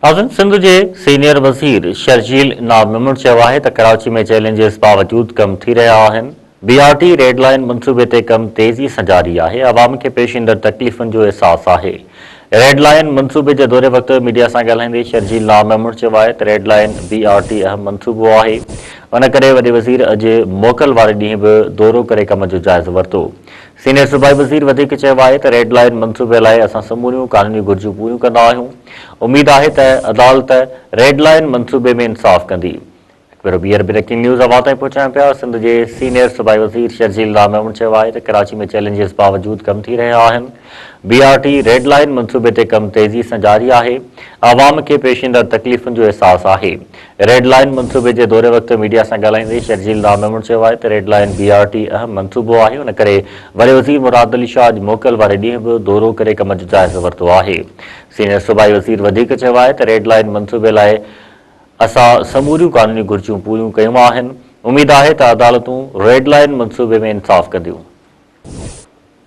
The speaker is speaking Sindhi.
ناظرين سنڌ جي سينيئر وزير شرجيل انعام ميمڻ چيو آهي ته ڪراچي ۾ چئلينجز باوجود ڪم ٿي رهيا آهن، B R T red line منصوبي تي ڪم تيزي سان جاري آهي، عوام کي پيش ايندڙ تڪليفن جو احساس آهي. ريڊ لائين منصوبي جي دوري وقت ميڊيا سان ڳالهائيندي شرجيل انعام ميمڻ چيو آهي ته red line B R T اهم منصوبو آهي، ان ڪري وڏي وزير اڄ موڪل واري ڏينهن به دورو ڪري ڪم جو جائزو ورتو. سينيئر صوبائي وزير وڌيڪ چيو آهي ته ريڊ لائين منصوبي لاء اسان سموريون قانوني گهرجون پوريون ڪندا آهيون، اميد آهي ته عدالت ريڊ لائين منصوبي ۾ انصاف ڪندي. هڪ ڀيرو ٻيهر بريڪنگ نيوز اوهان تائين پهچايون پيا، سنڌ جي سينيئر صوبائي وزير شرجيل انعام ميمڻ چيو آهي ته ڪراچي ۾ چئلينجز باوجود ڪم ٿي رهيا آهن، B R T red line منصوبي تي ڪم تيزي سان جاري آهي، عوام کي پيش ايندڙ تڪليفن جو احساس آهي. ريڊ لائين منصوبي جي دوري وقت ميڊيا سان ڳالهائيندي شرجيل انعام ميمڻ چيو آهي ته red line B R T اهم منصوبو آهي ان ڪري وڏي وزير مراد علي شاهه اڄ موڪل واري ڏينهن به دورو ڪري ڪم جو جائزو ورتو آهي. سينيئر صوبائي وزير وڌيڪ چيو آهي ته ريڊ لائين منصوبي لاء اسان سموريون قانوني گهرجون پوريون ڪيون آهن، اميد آهي ته عدالتون ريڊ لائين منصوبي ۾ انصاف ڪنديون.